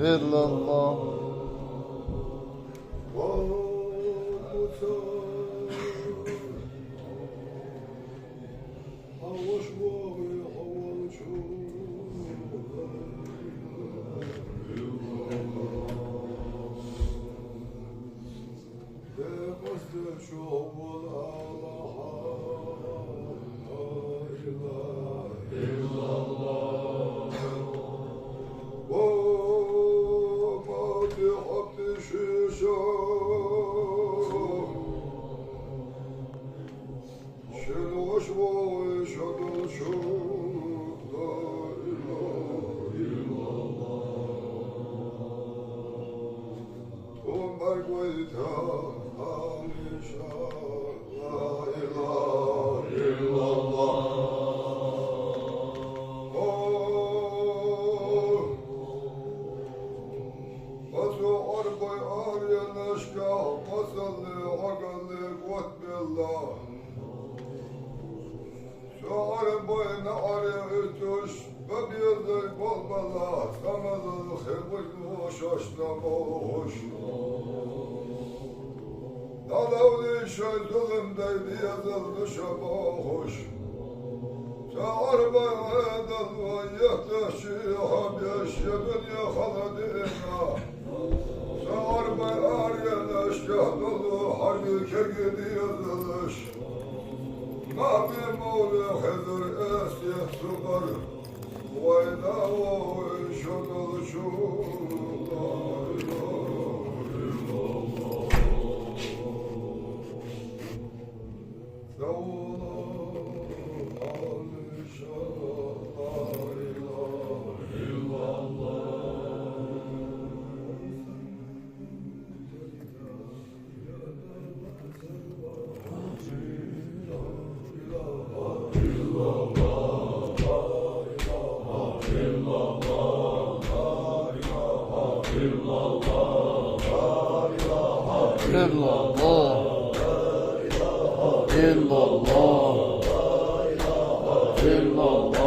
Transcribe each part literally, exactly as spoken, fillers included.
إلا الله. Шен воша воагӀе шо долчох, ла илахӀа иллаллахӀ. Тхона бӀаргавайта хьалха, ла илахӀа иллаллахӀ. О, Ӏарбий аренашка масалле, гӀагӀалле готбелла. Цу Ӏарбий наӀаре уьттуш, бабезай болбала, цамазал хи бузлу шоашта бохуш. ДӀадовлий шоай зулам дай, дезал да шо бохуш. Цу Ӏарбий Ӏаьдал вай етташ хьабеш, я дуне хала диъна. Цу Ӏарбий аренашка долу хьарби кегий дезалаш. Махьбин мовла хезар эсте цу бар. Вайна вай шо долчох, ла илахӀа иллаллахӀ. إلا الله. إلا الله. إلا الله.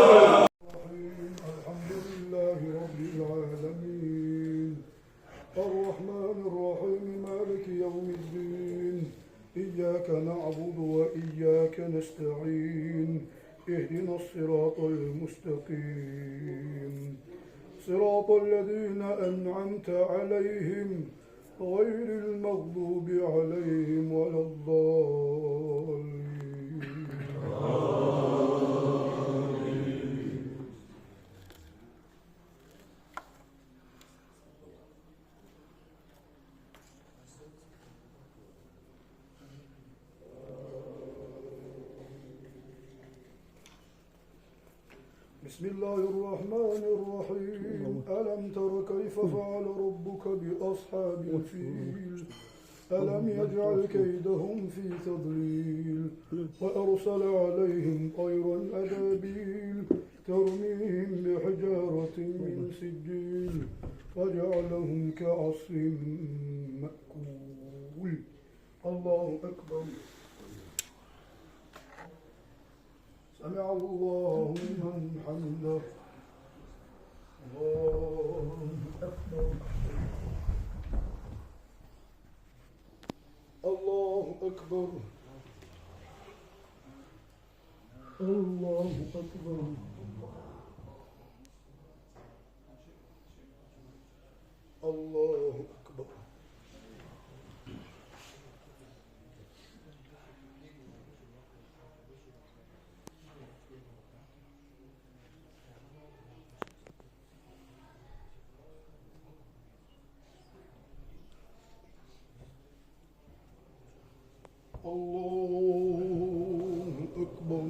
الرحيم. الحمد لله رب العالمين. الرحمن الرحيم. مالك يوم الدين. إياك نعبد وإياك نستعين. اهدنا الصراط المستقيم. صراط الذين أنعمت عليهم غير المغضوب عليهم ولا الضالين. بسم الله الرحمن الرحيم. ألم تر كيف فعل ربك بأصحاب الفيل؟ ألم يجعل كيدهم في تضليل وأرسل عليهم طيرا أبابيل ترميهم بحجارة من سجيل فجعلهم كعصف مأكول. الله أكبر. سمع الله لمن حمده. الله أكبر. الله أكبر. الله أكبر. الله أكبر. الله أكبر.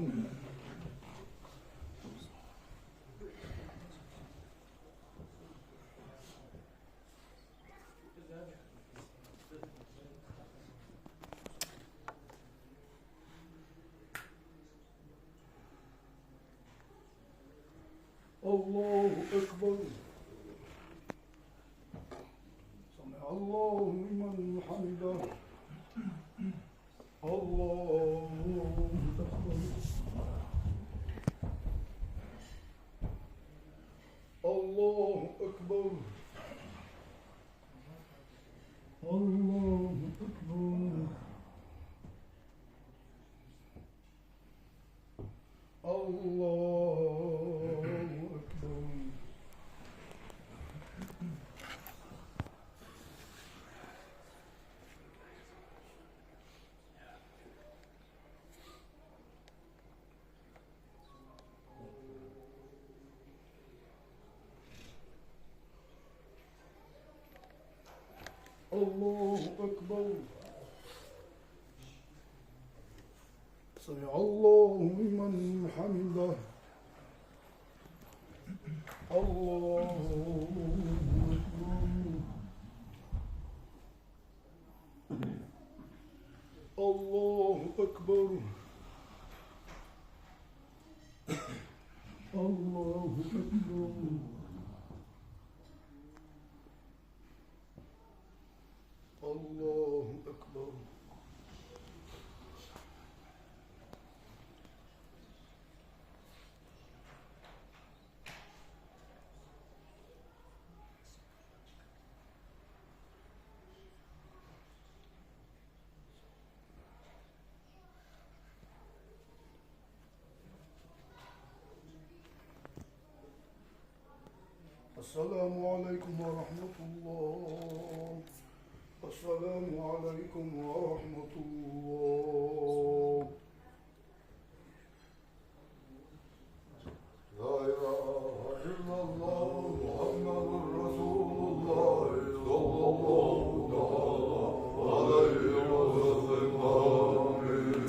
الله أكبر. سمع الله لمن حمده. الله أكبر. الله أكبر. الله أكبر. الله أكبر. الله أكبر. سمع الله لمن حمده. الله أكبر. الله أكبر. الله أكبر. الله أكبر. السلام عليكم ورحمة الله. السلام عليكم ورحمة الله. لا إله إلا الله محمد رسول الله صلى الله تعالى عليه وسلم. آمين.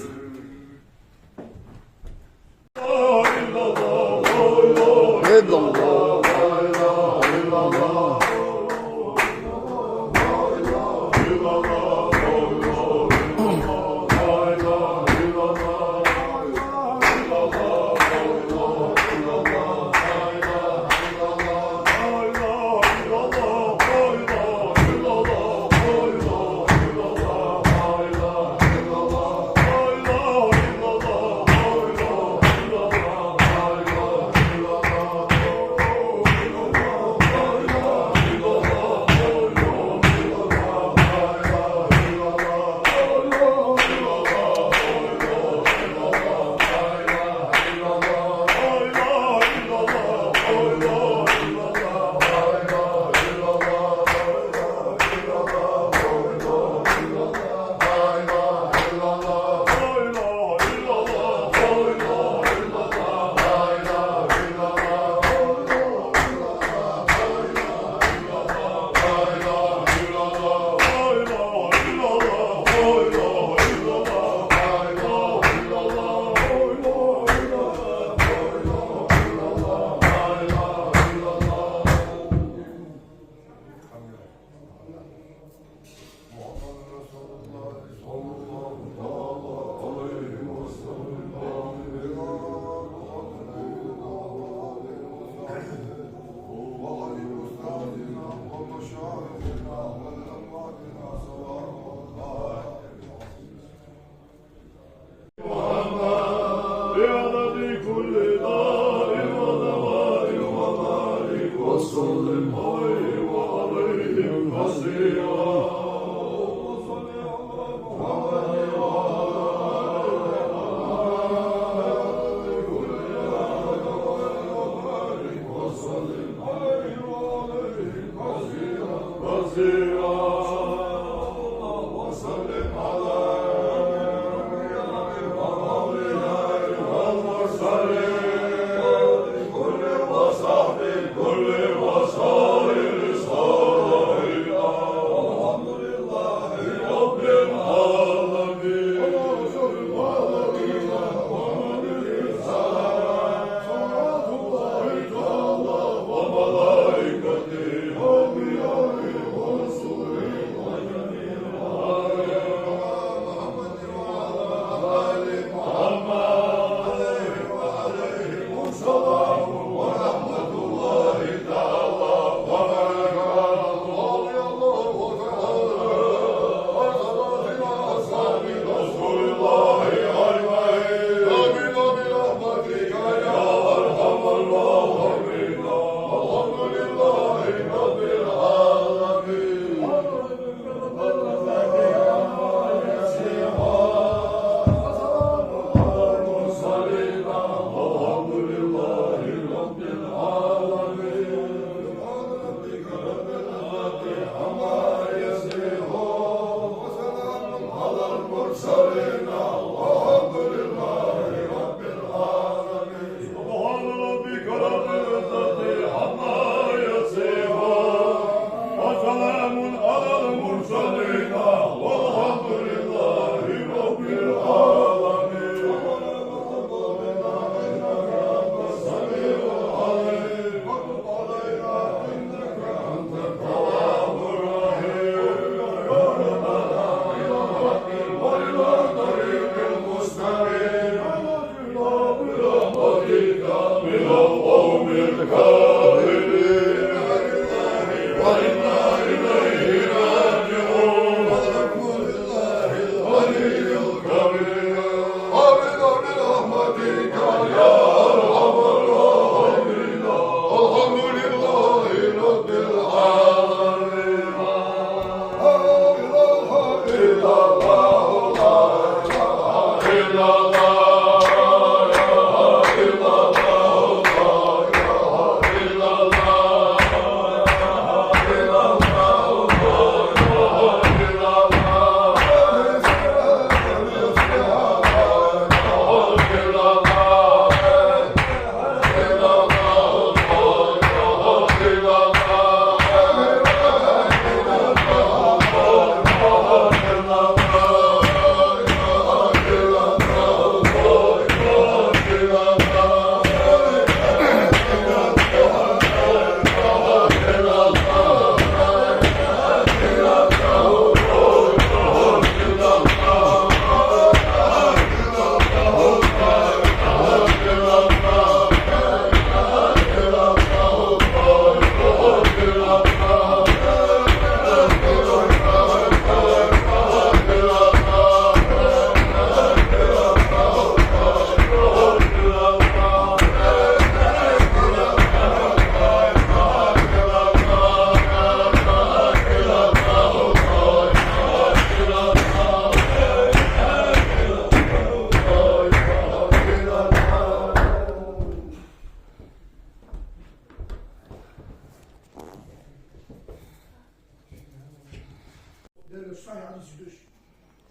Аз душ: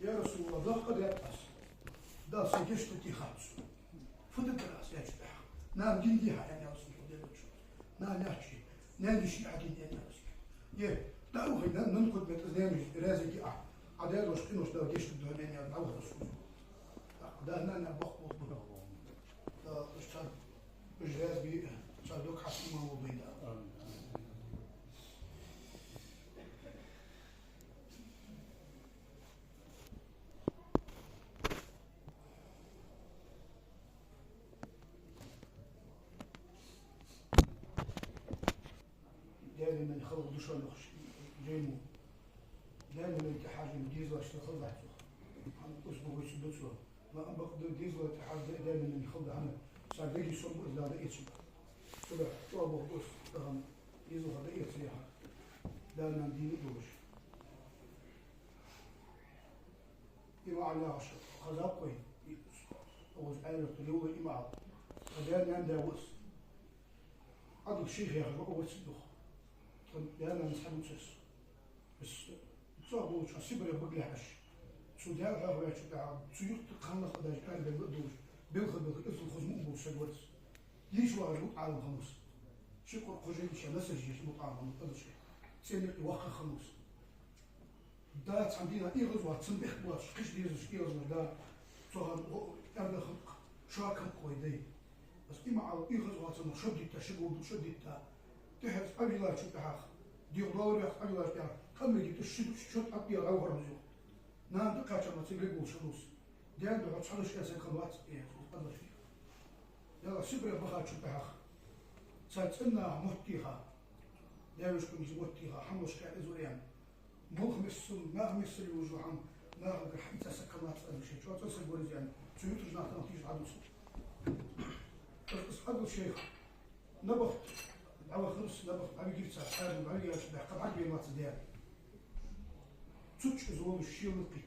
«Я РасулаллахӀ, доккха даьд аз. Дала са гешт дергда хац. Фу дергдар аз?» — аьлча тӀехьа. «Нана гина дехьа», — аьнна, ялсмала Даьла элчано. Нана яхача, наьна йиша а гина, аьнна, ялсмала. Е, дӀаухий, нана, нана кхуд метта из наьна йиша, раьза йий Ӏа? Ӏа даь дош, къинош Дала гешт дергда хьона, аьнна, дӀавахар цо. ТӀаккха да-нана боккха болба. Дала уж цар, уж раьза бе, цар дог хьаста иман лолба вайна. Даьла иман халкъ душо нохш жейну. Даьла иман тӀехьа жейну дезалаш хала дац цох. Хьан ус бу гуйцу дуцу. Ма ам бакъда дезала тӀехьа Даьла иман хала да хьана. Са даги сом бу из Дала да эцу. Цуга чӀоагӀа боху ус, тахана дезалха да эцу яха. Даьла иман дийна долуш. Има Ӏаллахьаш хаза кхой, оз аьлларта левла има Ӏал. Ха даьр нан да вус. Адал шийх яхаш ва оццу дух. Тхан даьр нан схьа нуцес. Ис цо болча Сибре баглехьаш. Цу даьр хьах ваьчу тӀехьа, цу юхта кхалнах а даже арбелла а долуш, белха-белха иза хоза мукъа болуш саг варц. Дийш вагӀаш ву Ӏалам ханус. Ши къур кхужин ша насаж еш бу Ӏалам ханус, адал ши. Ценник ваккха ханус. Да цхьан дийнахь эгӀазвац, цун бехк боацаш, кхиш дезаш эгӀазвац, да. Цу хана гӀо-, аьрда халкъ, шока халкъ вай дай. Бас има Ӏал эгӀазвац, цунах шо дитта, шо гулду, шо дитта. ТӀехьа Ӏавилачу тӀехьа, дегӀ долар яхаш Ӏавилачу тӀехьа, къамриги тӀа ши, ши, шо тӀаб эгӀа вахар зух. Нана тӀакхача ма цига гул шалус. Ден духьа цхьа душка саг ханвац, э, къадалаш. Яла Сибре бахачу тӀехьа. Цхьа цӀенна моттиха. Девушкунги моттиха, хьамлаш кхаь изу эн. Мулх миссун, нах миссун южу хьам, нах гар хьайца сакалац ан ши, чоца са гурзян, цуютуш нах там тиж адус. Ас адус шейх. Набахт, авахрус, набахт, авигирца, авигирца, авигирца, авигирца, авигирца. Цуч золу шилукит.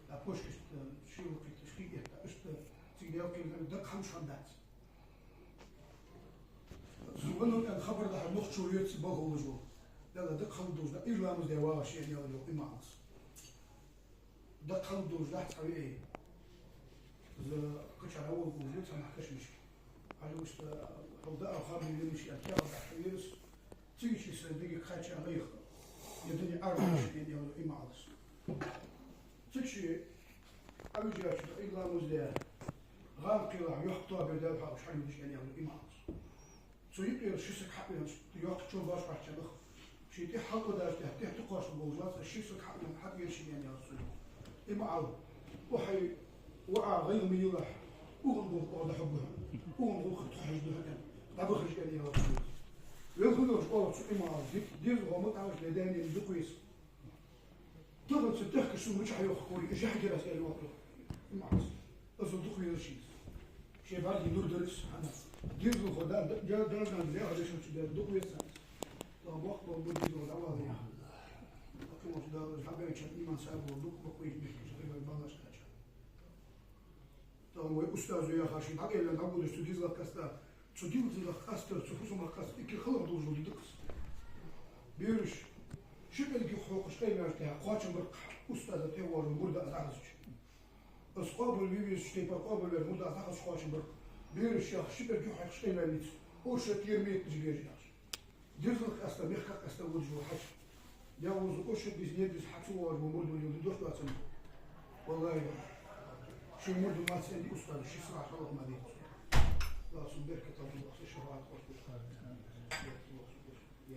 А пошкаш шилукит, шхигет, ишта, цигдел кирган, дак хамш хандац. Зуванал эн хабар дахьа нохчо йоьцу бахулаш ву. Дала дакъа хала дужда, ир ламаз де вагӀаш шен яла йо имамас. Дакъа хала дужда цхьа веи. За качара вол гужда цхьа нахкаш мишки. Хьажа вуста хьалда а хабар мишки а кяла дахьа вирус. Цигичи са диги кхача гӀайх. Я дани арбаш шен яла имамас. Цигичи Ӏавижача Ӏилла музде, гӀам кхила йохк тоабе дал хьалуш хьалуш ян ял имамас. Цу йикъера ши саг хьаъвенаш, йохк чу баш хьачанах. Ши тӀе хьалкъа даш тӀе, тӀе тукхош болжац, ши саг хьаъвен хьаъвен ши ян ял цу. Имам, о хьай, ва а гӀайгӀа ма йилахь, угӀун гӀулакх ода хьугу. УгӀун гӀулакх тхьажду хьаген, дабахаш ян ял цу. Велхугаш ола цу имам, дик, дирза гӀома тӀагӀаш ледани дукхвис. Таханца тахка шун мичахь йохкури, жахгирас яр йохкури. Имамас. Азу дукха везаш из. Шей барги нур дарис, хьана. Дирзул хода, да, да, да, да, да, да, шун чу да, дукха везаш. Та бохк бол буди зо, да, ва, я. Потому что да, жабе чат иман сабу, дукха бохк везаш, бехкаш, хай балаш кача. Тахана вай устазо яхар ший дӀакъайлан дӀагулдеш цу дизлах къаста, цу дизлах къастар, цу хӀусамах къастар, икки халар дулжулдакс. Бераш, ши пӀелги хьокхаш къайлаш тӀехьа кхоачам бар устаза тӀе вожу мурда а дӀахазача. Ас къобал вивеш, тайпара къобал вер мурда а дӀахазача кхоачам бар. Бераш яхаш, ши пӀелги хьокхаш къайлан ниц. Орша кирмет жигеш яхаш. Дирзал къаста, мехка къаста вуджу хьач. Я вузу оша бизнес хьацу вар ва мурду юлду дохтуацам. Валлахи, ши мурду мац энди устад, ши сра халах ма дит. Ла сум беркат Аллах, ши шафаат. Я